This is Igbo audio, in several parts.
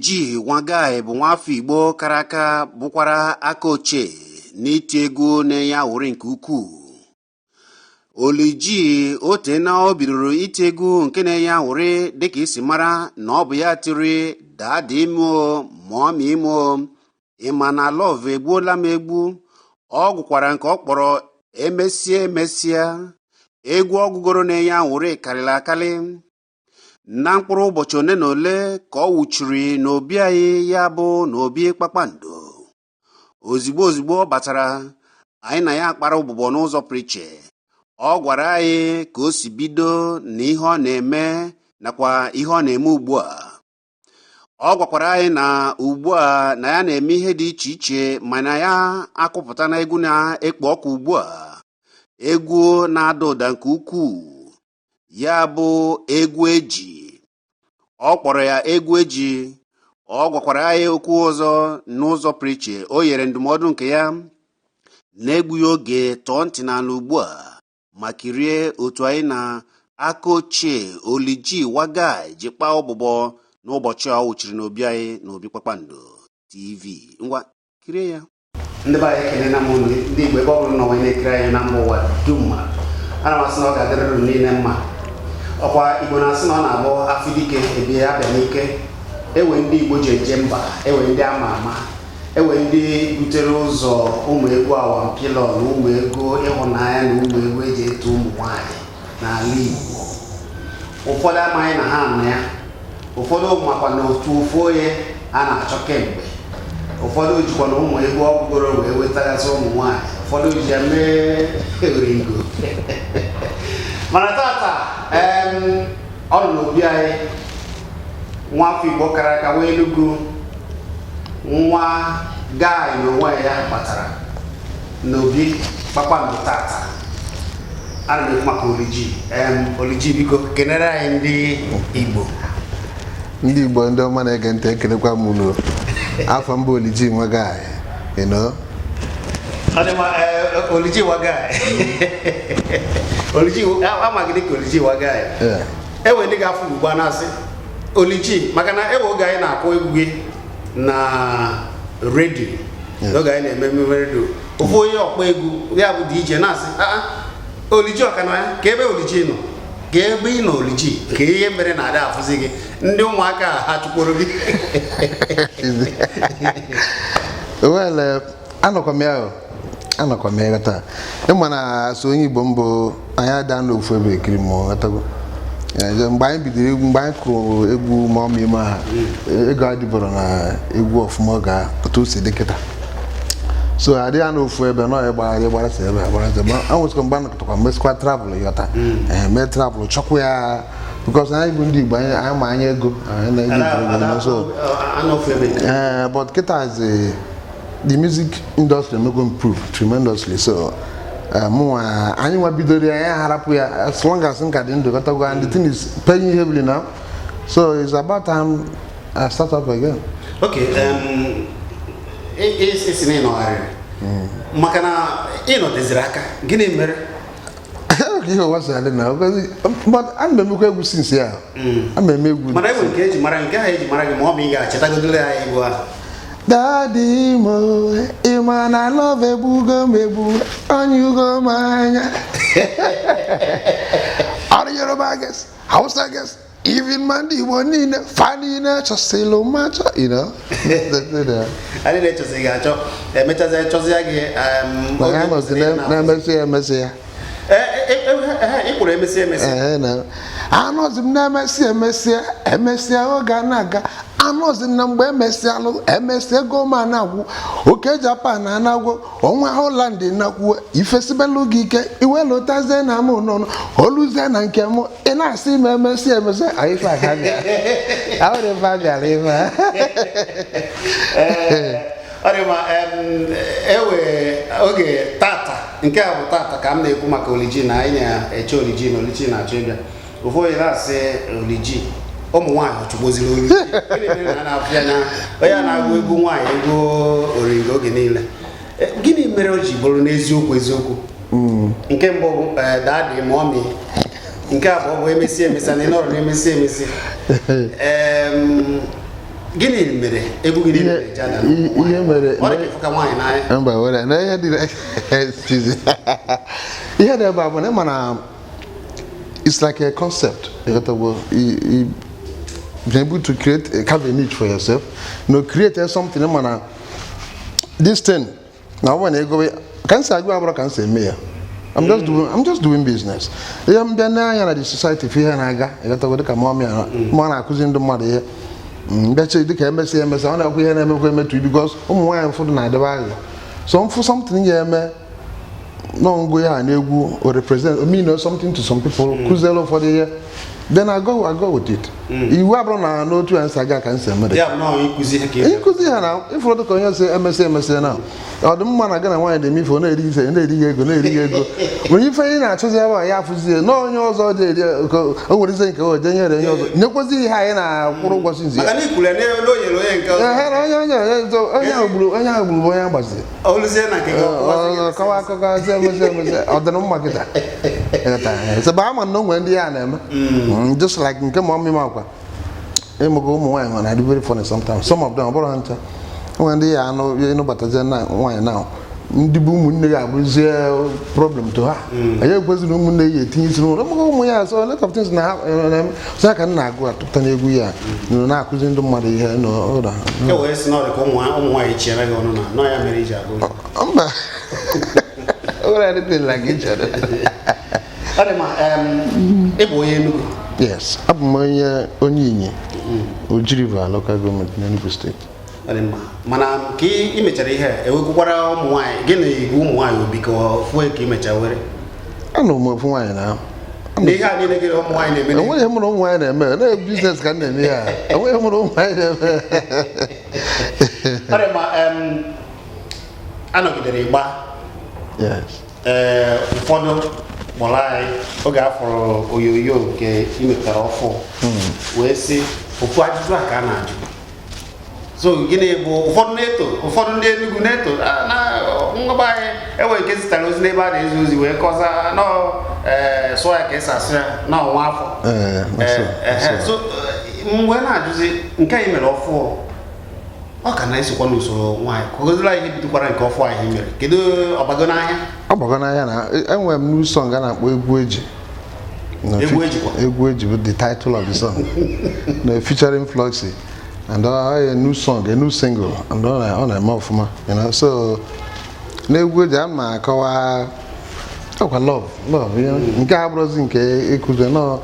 Olly Nwaguy bụ nwafọ Igbo kara aka, bụkwara aka ochie n'iti egwu na-enye awụrị nke ukwuu. Olly o teena o bidoro iti egwu nke na-enye awụrị, dịka isi mara na ọ bụ ya tiri "Daddy imo, Mommy imo, ịma na love egbuola m egbu". Ọ gụkwara nke ọ kpọrọ "Emesie Emesịa". Egwu ọgụgoro na-enye awụrị karịrị akarị. Na mkpụrụ ụbọchị ole na ole ka ọ wụchiri n'obi anyị, ya bụ n'obi Kpakpando. Ozigbo ozigbo ọ batara, anyị na ya kpara ụbụbọ n'ụzọ pụrụ iche. Ọ gwara anyị ka o si bido na ihe ọ na-eme nakwa ihe ọ na-eme ugbu a. Ọ gwakwara anyị na ugbu a na ya na-eme ihe dị iche iche, mana ya akụpụta na egwu na-ekpo ọkụ ugbu a, egwu na-ada ụda nke ukwuu, ya bụ egwu eji ọ kpọrọ ya "Egwu Eji". Ọ gwakwara anyị okwu ọzọ n'ụzọ pụrụ iche. O nyere ndụmọdụ nke ya. Na-egbughị oge, tọọ ntị n'ala ugbu a ma kirie otu anyị na aka ochie Olly Nwaguy ji kpaa ụbụbọ n'ụbọchị a ọ wụchiri n'obi anyị, n'obi Kpakpando TV. Ngwa, kirie ya. Ndị be anyị, ekele na m unu, ndị Igbo, ebe ọ bụla nọ wee na-ekiri anyị na mba ụwa dum. Ana m asị na ọ ga-adịrịrị unu niile mma. Ọkwa Igbo na-asị na ọ na-abụ afọ dike ebe abịa n'ike. Ewe ndị Igbo ji eje mba, ewe ndị ama ama, ewe ndị butere ụzọ ụmụ egwu awampilọ na ụmụ egwu ịhụnanya na ụmụ egwu eji eto ụmụ nwanyị n'ala Igbo. Ụfọdụ amaghị na ha nọ ya, ụfọdụ makwa na otu ofu onye a na-achọ kemgbe. Ụfọdụ jikwa na ụmụ egwu ọgụgoro wee wetagasị ụmụ nwanyị, ụfọdụ ji ya mee oringo. Mana tata ọ nọ n'obi anyị, nwafọ Igbo kara aka wee Enugu, nwa guy n'onwe ya kpatara n'obi Kpakpando tata. Ana m ekwu maka Olly. Olly, biko kenere anyị ndị Igbo. Ndị Igbo, ndị ọma na-ege ntị, ekelekwa m unu. Afọ mba Olly Nwaguy. Ọ dị mma. Olly Nwaguy, Olly, amaghị dịka Olly Nwaguy. Enwe ndị ga-afụ ugbu a na-asị Olly, maka na ewe oge anyị na-akpọ egwu gị na redio, n'oge anyị na-eme emume redio, ofu onye ọkpọ egwu ya bụ DJ na-asị, "Aa, Olly ọka nọ ya ka ebe Olly nọ, ka ebe ị nọ Olly, ka ihe mere na ada afụzi gị, ndị ụmụaka a ha chụkwuru gị?" Well, anọkwa m ya o. Anọkwa m ya taa. Ịma na so onye Igbo mbụ anyị ada n'ofu ebe ekiri ma ọ ghọtago. Mgbe anyị bidoro egwu, mgbe anyị kụrụ egwu ma ọma ime ha, ego adịbọrọ na egwu ọfụma ga otu o si dị kịta, so adịghị n'ofu ebe nọ ịgbagharị ịgbarasa ebe agbarasa ebe a. Nwesịkwa mgbe anọkọtakwa mesịkwa travel, ịghọta, mee travel chọkwa ya, because anyị bụ ndị Igbo, anyị ma anya ego anyị na-eji ego, so anọfu ebe nke But kịta the music industry emego improve tremendously, so mụnwa anyị nwa bidoro ya, anyị harapụ ya as long as nka dị ndụ, ghọtago, and the thing is paying heavily now, so it's about time I start up again. Ok, isi na ịnọgharịrị maka na ịnọteziri aka, gịnị mere? Ihe ụwa si adị na, but ana m emekwa egwu since ya, ana m eme egwu. Mana enwe nke eji mara, nke ahụ eji mara gị, ma ọ bụ ị ga-achetagodoro ya egwu ahụ. Daddy mo, ịma na love egbugo m egbu, anyụgo m anya. Ọrụ Yoruba girls, Hausa girls, even ma ndị Igbo niile, fa niile chọsịlụ machọ. Anyị na-echọzi gị achọ, emechazi chọzie gị. Na ya oge nọzi kwesịrị ịna- na-emesi ya, emesi ya. Ee, ị kwuru emesi emesi. Ee, na anọzi m na-emesi emesịa emesịa, oge a na-aga, anọzi m na mgbe emesịalụ emesịa, ego m a na-agwụ, oke Japan anagwo, ọnwa Holland nakwuo, ifesibelu gị ike iwelụtazie na m nọ oluzie na nke m, ị na-asị m emesịa emesịa. Anyị ife aka bịa ahụrụ ife a bịara ife a. Ee, ọ dị mma. Ewe oge tata, nke a bụ tata ka m na-ekwu maka Olly na anyị na-eche Olly na Olly na-achọ ịbịa. Ofu onye na-asị, "Olly, ụmụ nwaanyị ọchụgboziri Olly? Gịnị mere na a na-afụ ya na onye a na-agụ egwu nwaanyị, egwu oringo oge niile?" Gịnị mere o ji bụrụ n'eziokwu eziokwu? Nke mbụ bụ "Daddy Mommy", nke abụọ bụ "Emesi Emesi", na ịnọrọ na-emesi emesi. Gịnị mere egwu gị niile na-eji ada n'ụmụ Ihe nwaanyị? mere Ọ dị ka ịfụka nwaanyị n'anya. Mba, were na ihe dị excuse. Ihe dị ebe a bụ na ịma na it's like a concept. You be able to create a carve a niche for yourself. Create something, ịma na this thing na ọ bụrụ na ego ka m si agụ abụrụ ka m si eme ya. I'm just doing business. Ihe m bịa n'anya na the society fụ ihe na-aga, ịghọtago, dịka ma ya ma ọ na-akụzi ndị mmadụ ihe mbịachi dịka emesị emesị, ọ na-ekwu ihe na-emekwa emetụ, because ụmụ nwaanyị ụfọdụ na-adebe aghụghọ. So mfụ something ga-eme nọ ya na egwu o represent mean something to some people, kụziere ụfọdụ ihe, then I go with it. Iwu abụrụ na n'otu ya nsi aga ka nsi eme. Ya bụ nọọ ịkụzi ihe ka ị Ịkụzi ha na ịfụrụ dịka onye si emesị emesị na ọ dị mma na gị na nwaanyị dị ife, ọ na-eri ife, na-eri gị ego, na-eri gị ego, nwere ife ị na-achọzi ebe a, ya afụzie na onye ọzọ dị eri ka o werezie nke o jee nyere onye ọzọ, nyekwazi ihe anyị na-akwụrụ ụgwọ sinzi. Maka na ikwuru ya n'elu, o nyere onye nke ọzọ. Ehe, na onye ahụ gburu onye ahụ, gburu bụ onye agbaziri. Oluzie na nke gị, ọkụwazi gị. Ọ kọwa akụkọ asị emesị emesị, ọ dịrị mma kịta. Ịghọta? Sebe ama na o nwere ndị ya na-eme. Just like nke ma ọmịma akwa ịmụgo ụmụ nwaanyị nwere adị very funny sometimes, some of them, ọ bụrụ ha ncha. Nwere ndị ya anụ ịnụbatazie na nwaanyị na ndị bụ ụmụnne ga-abụzie problem to ha. Anyị ekwesịrị ụmụnne ya etinye isi n'ụlọ maka ụmụ ya. So a lot of things na ha na-eme so ya ka m na-agụ atụpụta n'egwu ya nọ na-akụzi ndị mmadụ ihe n'ụlọ. E wee sị na ọ dị ka ụmụ nwaanyị chiere gị ọnụ na nọ ya mere iji agụ. Mba, o nwere anything like each other. Ọ dị ma ị bụ onye Enugu? Yes, abụ m onye Inyi, Oji River Local Government n'Enugu Steeti. Ọ dị mma, mana ka ị mechara ihe a, ewekwukwara ụmụ nwaanyị gị na igwe ụmụ nwaanyị obi ka ofu ka ị mecha were? Anụ m ofu nwaanyị na Na ihe a niile gị na ụmụ nwaanyị na-eme? Enweghị mụrụ ụmụ nwaanyị na-eme na business ka m na-eme ya. Enweghị mụrụ ụmụ nwaanyị na-eme. Ọ dị mma. Anọgidere ịgba. Yes. Ee, ụfọdụ kpọrọ anyị oge a fụrụ onyonyo nke ị mepụtara ọfụ wee sị ofu ajụjụ a ka a na-ajụ, so gịnị bụ ụfọdụ na-eto, ụfọdụ ndị Enugu na-eto na ngọba anyị enwere nke zitara ozi n'ebe a na-ezi ozi wee kọza nọ ee sụọ ya ka esi asụ ya na ọnwa afọ. Ee, na so, Ehe, so mgbe na-ajụzi nke anyị mere ọfụ, ọ ka na-esokwa n'usoro nwaanyị kọgozila ihe bidokwara nke ọfụ anyị mere, kedu ọbago n'ahịa? Ọ gbago n'ahịa na enwere m new song a na-akpọ Egwu Eji. Na Egwu Ejikwa? Egwu Eji bụ the title of the song, na featuring Fluxy and a new song, a new single, and ọ na-eme ọfụma. So n'egwu eji a ma akọwa ọkwa love love. Nke a bụrụzi nke ịkụzi nọ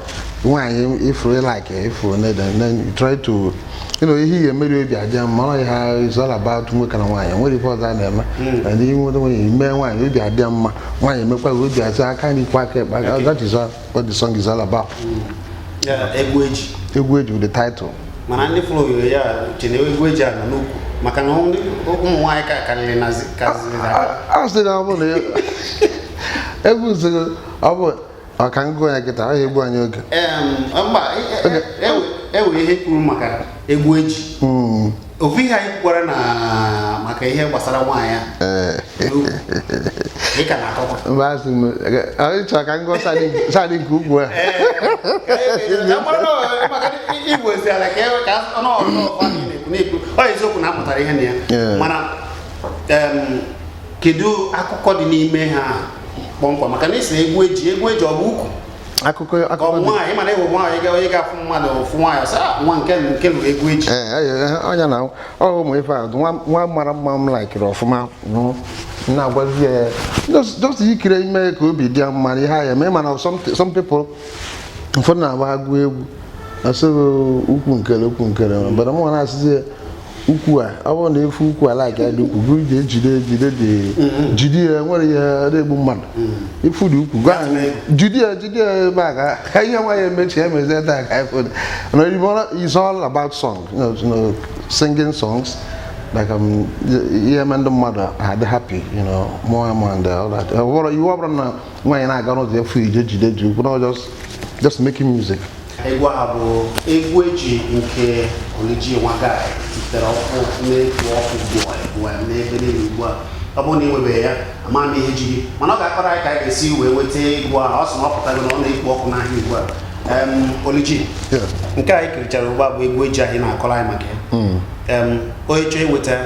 nwaanyị ifuru like ifuru na then you try to ihe ị ga-emeri obi adị mma. Ọ ha is all about nwoke na nwaanyị nwere ife ọzọ a na-eme, and ihe nweta nwunye mee nwaanyị obi adị mma, nwaanyị emekwa gị obi asị aka nri kwa aka ekpe. That is all what the song is all about. Ya, Egwu Eji. Egwu Eji with the title. Mana ndị fụrụ onyonyo ya che na egwu eji a nọ n'ukwu maka na ndị ụmụ nwaanyị ka karịrị na kaziri na A sị na ọ bụ na egwu sịrị ọ bụ ọka ngụ ya kịta ọ ya egbu anyị oge. Mba, ewe ihe kwuru maka egwu eji, ofu ihe anyị kwukwara na maka ihe gbasara nwaanyị a n'ukwu ị ka na-akọkwa. Mgbe a sị m anyị chọrọ ka ngụ sadị nke ukwu a. Maka igwe si ala ka ka ọnụ na-ekwu na-ekwu ọ eziokwu na amụtara ihe na ya. Mana kedu akụkọ dị n'ime ha kpọmkwem, maka na isi egwu eji, egwu eji ọ bụ ukwu akụkọ ka ọ akụkọ bụ dị nwaanyị? Mana ịhụ nwaanyị onye ga-afụ mmadụ fụ nwaanyị ọsọ, "Ah, nwa nke lụrụ egwu eji." Ee, ọnya na ọ ụmụ ife a nwa nwa mara mma m laikiri ọfụma nụ, m na-agwazi ya just ikiri ime ka obi dị ya mma na ihe a ya eme. Mana some people, ụfọdụ na-agba agụ egwu asịghị ukwu nkere ukwu nkere, but mụ na-asịzi ya ukwu a, ọ bụrụ na efu ukwu a like ya dị ukwu gị ji ejide jide dị jide ya, nwere ihe na-egbu mmadụ ifu dị ukwu gwa jide ya, jide ya ebe a ka ihe nwa ya emechi emezie taa ka ifu dị. No, it's all about song, singing songs like ihe eme ndị mmadụ adị happy, more and more and all that. Ọ bụrụ iwu ọ bụrụ na nwaanyị na-aga n'ụzọ efu ije jide ji ukwu, no, just making music. Egwu a bụ Egwu Eji nke Oliji Nwagai titere ọkụ na-ekpo ọkụ ugbu a n'ebe niile ugbu a. Ọ bụrụ na ị nwebeghị ya, ama m ihe ji gị, mana ọ ga-akọrọ anyị ka anyị ga-esi wee nweta egwu a. Ọ sị na ọ pụtago na ọ na-ekpo ọkụ n'ahịa ugbu a. Oliji, Yeah. nke anyị kirichara ugbu a bụ egwu eji anyị na-akọrọ anyị maka ya. Onye chọọ inweta,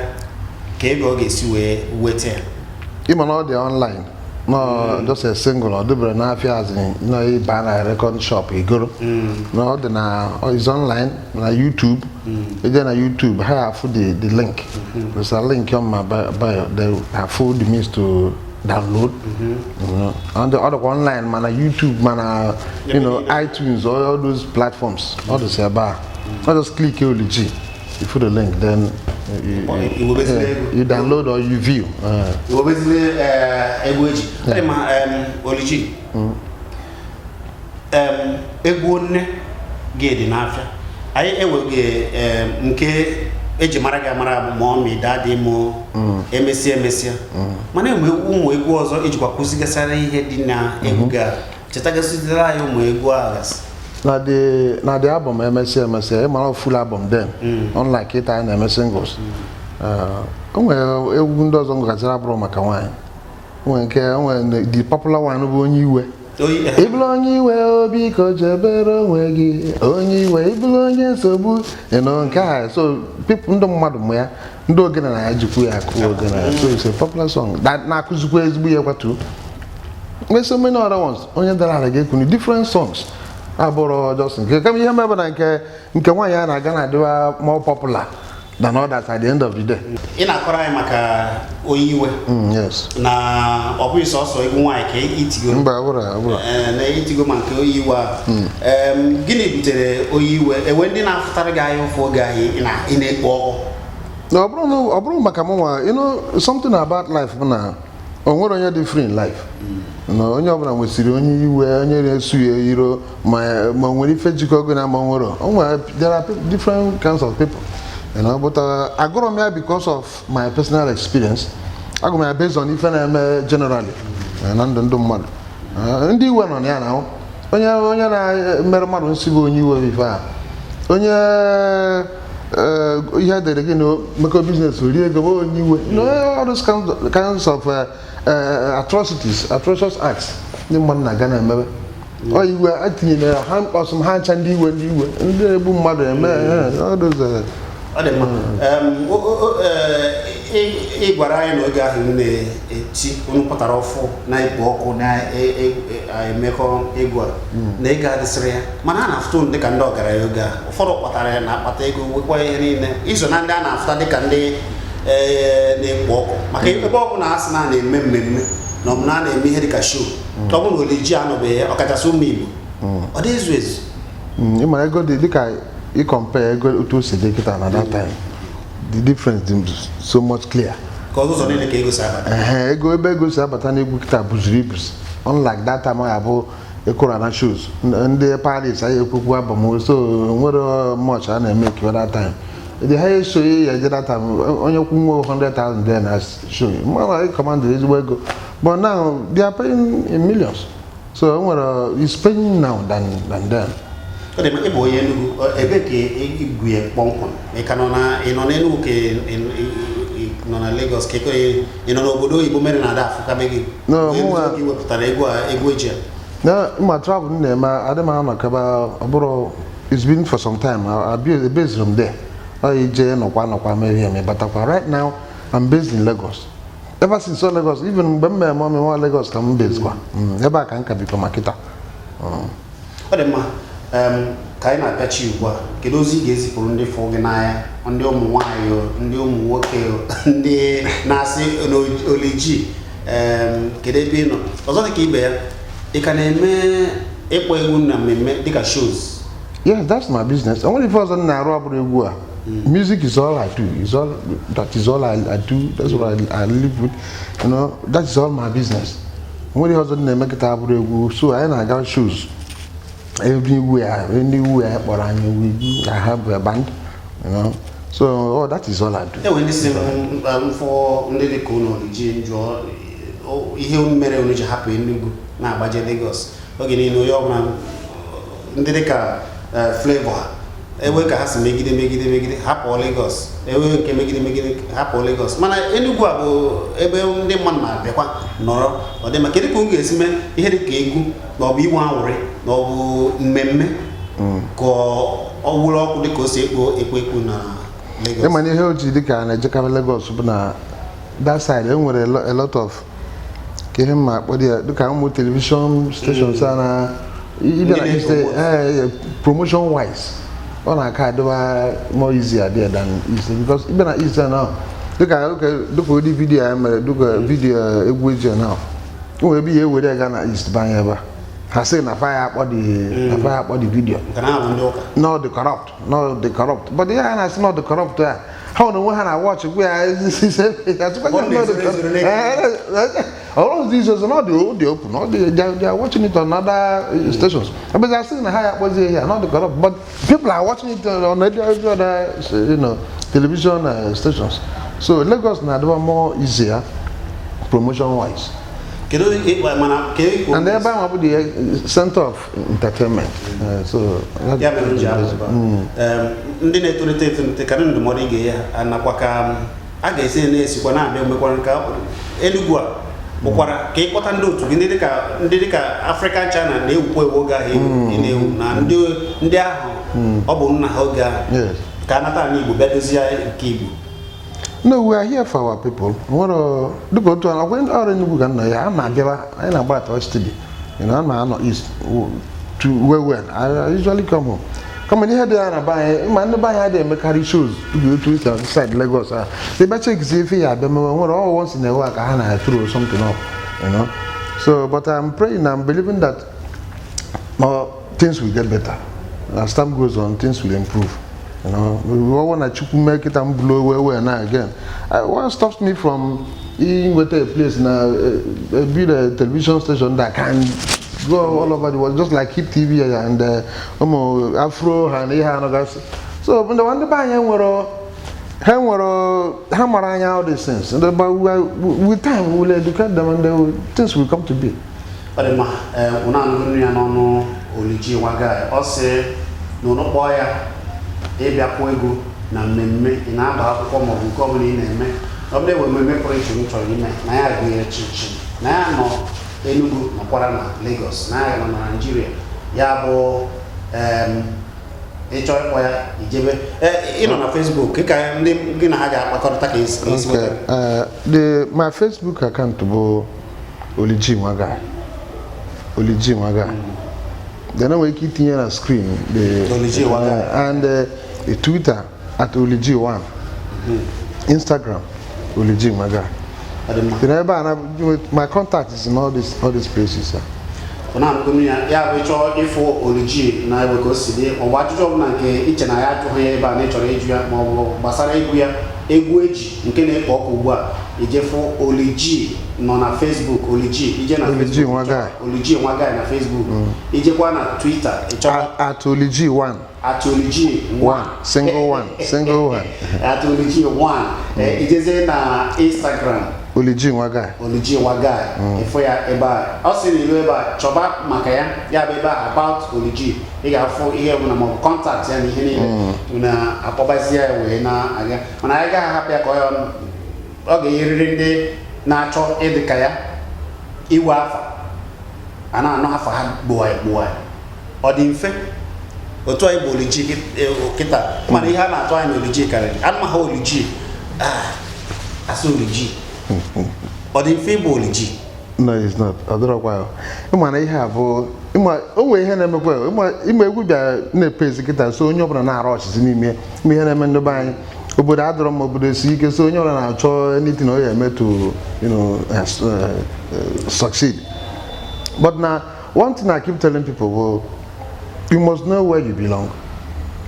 ka ebe ọ ga-esi wee weta ya? Ịma na ọ dị online, no, just a single. Ọ dịbere n'afịa azị na ịba na record shop igoro na ọ dị na is online na YouTube. Ije na YouTube, ha afụ the link. There's a link on my bio. They have the means to download. And ọ dịkwa online mana YouTube, mana iTunes, all those platforms, ọ dịsị ebe a. Ọ just click Oliji, you put the link, then you, Iwebezila yeah, egwu. you download or you view. Iwebezile egwu eji. Ọ dị mma. Oliji, egwu nne gị dị n'afịa anyị enweghị. Nke eji mara gị amara bụ ma ọ daddy mụ emesịa emesịa, mana enwe ụmụ egwu ọzọ ijikwa kụzigasịara ihe dị na egwu ga chetagasịzira anyị ụmụ egwu a gasị. Na the album emesịa emesịa, ị mara full album then, unlike ịta anyị na-eme singles. O nwere egwu ndị ọzọ ngụgachara abụrụ maka nwaanyị. O nwere nke, o nwere the popular one bụ Onye Iwe. Ịbụrụ onye iwe, obi ka o jebere onwe gị, onye iwe, ịbụrụ onye nsogbu nke a. So people, ndị mmadụ mụ ya, ndị ogene na ya jikwu ya akụ ogene. So it's a popular song that na-akụzikwa ezigbo ihe kwatu. There's so many other ones. Onye dara ala ga-ekwu different songs abụrụ just nke kama ihe mebe na nke nwaanyị a na-aga na-adịwa more popular than others at the end of the day. Ị na-akọrọ anyị maka Onye Iwe. Yes. Na ọ bụghị sọsọ egwu nwaanyị ka itigo. Mba, ọ bụrụ ọ bụrụ. Ee, na itigo ma nke Onye Iwe a. Gịnị butere Onye Iwe? Enwe ndị na-afụtara gị anya ụfụ oge ahụ ị na-ekpo ọkụ? Na ọ bụrụ maka mụ nwa, something about life bụ na o nwere onye dị free in life, na onye ọbụla nwesịrị onye iwe, onye na-esu ya iro, ma o nwere ife jikọ gị na ma o nwere o nwere. There are different kinds of people, but agụrụ m ya because of my personal experience. Agụrụ m ya based on ife na-eme generally na ndụ ndị mmadụ. Ndị iwe nọ na ya na onye na-emere mmadụ nsị bụ onye iwe. Ife a onye ihe dere gị na mekọ business rie ego bụ onye iwe. All those kinds of atrocities, atrocious acts ndị mmadụ na-aga na-emebe, ọ iwe atinyere ha ọsụm ha ncha. Ndị iwe, ndị iwe, ndị na-egbu mmadụ eme all those. Ọ dị mma. Ị gwara anyị na oge ahụ unu na-eti, unu pụtara ọfụ na-ekpo ọkụ na-emekọ egwu a, na ego adịsịrị ya, mana a na-afụta unu dịka ndị ọgaranya oge a. Ụfọdụ kpatara ya na-akpata ego, nwekwa ihe niile iso na ndị a na-afụta dịka ndị na-ekpo ọkụ, maka ebe ọ bụ na a sị na a na-eme mmemme na ọ bụ na a na-eme ihe dịka show, ọ bụ na Oliji anọbeghị ya, ọkachasị ụmụ Igbo, ọ dị ezu ezu. Ị mara ego dị dịka ị compare ego otu o si dị kịta na that time, the difference dị so much clear. Ka ụzọ niile ka ego si abata. Ehe, ego, ebe ego si abata n'egwu kịta buzuru ibuzi, unlike that time. Ọ ya bụ ịkụrụ na shows ndị Paris anyị ekwekwu abam, so nwere much a na-eme ekiwe that time. The highest show ya eje that time, onye kwụ nwe 100,000 there na show mara command ezigbo ego, but now they are paying in millions, so o nwere, it's paying now than then. Ọ dị mma. Ị bụ onye Enugu. Ebe ka igwu ya kpọmkwem? Ị ka nọ na ị nọ n'Enugu ka ị nọ na Lagos, ka ị nọ n'obodo oyibo mere na ada afụkabe gị? No, Onye mụnwa- oge wepụtara egwu a, egwu eji a? Na ma travel m na-eme, adị m anọkaba. Ọ bụrụ it's been for some time I based from there. Ọ ije nọkwa mee ihe ma batakwa. Right now I'm based in Lagos ever since. Ọ Lagos, even mgbe m mere mọmị nwa, Lagos ka m base kwa. Ebe a ka m ka bikwa ma kịta. Ọ dị mma. Ka anyị na-apịachi ugbu a, kedu ozi ị ga-ezipụrụ ndị fụ gị n'anya, ndị ụmụ nwaanyị o, ndị ụmụ nwoke o, ndị na-asị n'Oliji, kedu ebe ị nọ? Ọzọ dịka ibe ya, ị ka na-eme ịkpọ egwu na mmemme dịka shows? Yes, that's my business. O nwere ife ọzọ m na-arụ ọ bụrụ egwu a. Music is all I do. Is all that is all I do. That's what I live with. That is all my business. O nwere ihe ọzọ m na-eme kịta abụrụ egwu. So anyị na-aga shows everywhere, anywhere kpọrọ anyị, we I have a band. So oh, that is all I do. Enwere ndị si mfụ ndị dịka unu Oliji jụọ ihe mere unu ji hapụ Enugu na-agbaje Lagos oge niile. Onye ọbụla, ndị dịka Flavour ha ewe ka ha si megide megide megide hapụ Lagos, ewe nke megide megide hapụ Lagos, mana Enugu a bụ ebe ndị mmadụ na-abịakwa nọrọ. Ọ dị mma. Kedu ka unu ga-esi mee ihe dịka egwu ma ọ bụ inwe anwụrị? Na ọ bụ mmemme ka ọ wụrụ ọkụ dịka o si ekpo ekpo ekpo na Lagos? Ịma na ihe o ji dịka a na-ejekarị Lagos bụ na that side e nwere a lot of, ka ihe mma akpọ dị ya, dịka ụmụ television stations a na ịbịa na Ndị East. na-epromote. Promotion wise, ọ na-aka adịba more easier there than East, because ịbịa na East now, dịka ụdị video ya mere, dịka video egwu eji now, o nwere ebe ihe ewere ya gaa na East banye ebe a, ha sị na fa ya akpọ the na fa ya akpọ the video. Nke na ha bụ ndị ụka. No, the corrupt, no, the corrupt, but ihe a na-asị no, the corrupt a, ha nwere onwe ha na watch gwa ya. Ọ na-ezoro ezoro na-ekiri. Ọrụ izo not the open, not the they are watching it on other stations, but they are saying na ha ya akpọzi ihe not the corrupt, but people are watching it on every other television stations. So Lagos na-adịba more easier promotion wise. Kedu ịkpa mana kedu? And ebe ahụ bụ the center of entertainment. So Ya mere m ji apụ ebe a. Ndị na-etolite etolite, ka ndụmọdụ ị ga-enye ha, nakwa ka a ga-esi na-esikwa na-abịa mekwara ka Enugu a bụkwara ka ịkpọta ndị otu gị, ndị dịka African China na-ewukwa ewu oge ahụ ị na-ewu na ndị ahụ ọ bụ nna ha oge ahụ, ka a nata ala Igbo bịa dozie nke Igbo. No, we are here for our people. Nwere dịka otu ọkwa ọrụ Enugu ka nọ ya, a na-abịaba, anyị na-agbata studio. A na-anọ East to well well. I usually come home. Kama ihe dị ya na be anyị, ma ndị be anyị adịghị emekarị shows dịka otu esi side Lagos a. Ebe chekisi ife ya abịa mewe nwere all once in a while ka ha na throw something up. So, but I'm praying, I'm believing that things will get better. As time goes on, things will improve. We all want to Chukwu make it and blow well well now again. What stops me from inweta a place na build a television station that can go all over the world, just like Hip TV and ụmụ Afro ha na ihe anọgasị. So ndị ndị be anyị nwere, ha nwere, ha mara anya all these things. And but with time, we will educate them and things will come to be. Ọ dị mma. Ee, ụnụ anụgoro ya n'ọnụ Oliji Nwaga. Ọ sị na ụnụ kpọọ ya ịbịa kwụọ ego na mmemme ị na-agba akwụkwọ maọbụ nke ọbụla ị na-eme, ọ bụla ewe mmemme pụrụ iche m chọrọ ime, na ya gụnyere chichi na ya nọ Enugu, nọkwara na Lagos, na ya nọ na Naịjirịa. Ya bụ ịchọ ịkpọ ya ijebe. Ee, ị nọ na Facebook ka ndị gị na ha ga-akpakọrịta ka esi Okay. nweta. My Facebook account bụ Oliji Nwaga. Oliji Nwaga. Then enwere ike itinye na screen the Oliji Nwaga. And the Twitter @Oliji1. Instagram, Oliji Nwaga. Ọ dị mma. Then ebe a na my contact is in all these places. Ọ na-anụgo ya. Ya bụ ịchọọ ịfụ Oliji na ebe ka o si dị, maọbụ ajụjụ ọbụla nke iche na ya ajụghị ya ebe a na ịchọrọ ịjụ ya, maọbụ gbasara egwu ya, egwu eji nke na-ekpo ọkụ ugbu a, ijefu Oliji nọ na Facebook. Oliji, ije na Oliji Facebook, Nwaga. Oliji Nwaga na Facebook. Ijekwa na Twitter, ịchọọ @Oliji1. @Oliji. One. Single one. Single one. @Oliji1. Ijezie na Instagram. Oliji Nwaga. Oliji Nwaga, ịfụ ya ebe a. Ọ sị na ilu ebe a chọba maka ya, ya bụ ebe a, about Oliji, ị ga-afụ ihe ọbụla maọbụ contact ya na ihe niile na akpọbazie ya wee na-aga. Mana anyị gaghị ahapụ ya ka ọ ga-enyerịrị ndị na-achọ ịdị ka ya iwe afa a na-anụ afa ha gbuwa gbuwa. Ọ dị mfe otu anyị bụ Oliji kịta, mana ihe a na-atụ anya na Oliji karịrị anụ ha. Oliji, asị Oliji, ọ dị mfe ịbụ Oliji? No, it's not. Ọ dịrọkwa ya. Ịma na ihe a bụ ịma o nwere ihe na-emekwa ya. Ịma egwu bịara na-epe ezi kịta, so onye ọbụla na-arụ ọchịchị n'ime ya. Ịma ihe na-eme ndị be anyị, obodo adọrọ mma, obodo esi ike, so onye ọbụla na-achọ anything ọ ya eme to succeed. But na one thing I keep telling people bụ, you must know where you belong.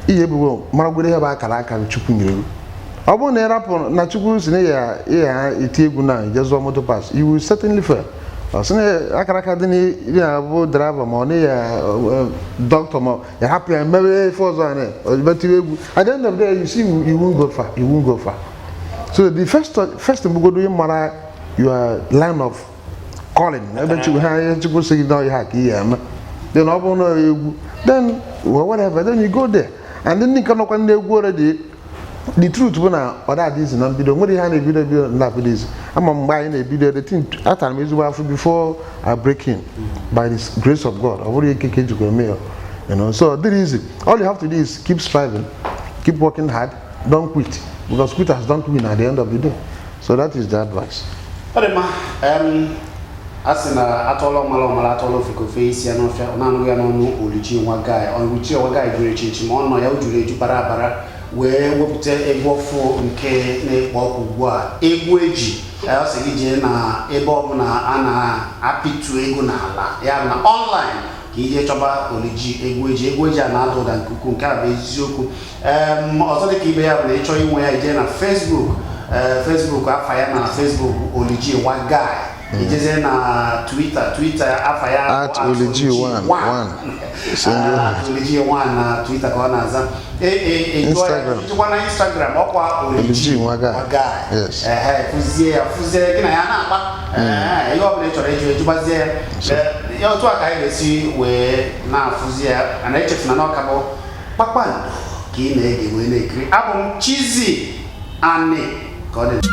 Ihe ebubo maragwere ihe bụ akara aka Chukwu nyere gị. Ọ bụrụ na ị rapụ na Chukwu si na ya ya eti egwu na je zụọ moto parts, you will certainly fail. Ọ sị na akara aka dị na bụ driver, ma ọ na ya doctor, ma ya hapụ ya mewe ife ọzọ a na tiwe egwu, at the end of the day, you see, you won't go far, you won't go far. So the first mgbogodo, ị mara your line of calling, ebe Chukwu ha, ihe Chukwu sị gị na ihe a ka ị ya eme. Then ọ bụrụ na egwu, then well, whatever, then you go there. And then ndị nke nọkwa ndị egwu already. The truth bụ na ọ da adị easy na mbido. Nwere ihe a na-ebido ebido na adị easy. Ama m mgbe anyị na-ebido the thing, atara m ezigbo afọ before I break in. By the grace of God, ọ bụrụ ike ka ejikwa eme ya. So ọ dịrị easy. All you have to do is keep striving, keep working hard, don't quit, because quitters don't win at the end of the day. So that is the advice. Ọ dị mma. A sị na atọọla ọmala ọmala, atọọla ofe ka ofe isi ya n'ọfịa. Ọ na-anụghị ya n'ọnụ Olliegee Nwaguy. Olliegee Nwaguy juru echichi ma ọ nọ ya, o juru eju bara abara wee wepụta egwu ọfụ nke na-ekpo ọkụ ugbu a, Egwu Eji. Ọ sị gị jee na ebe ọbụla a na-apịtu egwu n'ala ya bụ na online ka ije chọba Olliegee Egwu Eji. Egwu Eji a na-ada ụda nke ukwuu, nke a bụ eziokwu. Ọzọ dịka ibe ya bụ na ịchọọ inwe ya, ije na Facebook. Facebook, afa ya na Facebook, Olliegee Nwaguy. Ijezie na Twitter, Twitter afa ya At Olliegee one, one. At Olliegee one na Twitter ka ọ na-aza. Instagram. Ijikwa na Instagram, ọkwa Olliegee Nwaguy. Nwaguy. Yes. Ehe, fụzie ya, fụzie gị na ya na-akpa. Ee, ihe ọbụla ị chọrọ ịjụ, ejụgbazie ya. Ee, ya otu a ka anyị ga-esi wee na-afụzi ya. Ana echefuna na ọka bụ Kpakpando ka ị na-ege wee na-ekiri. Abụ m Chizzy Ani. Ka ọ dị.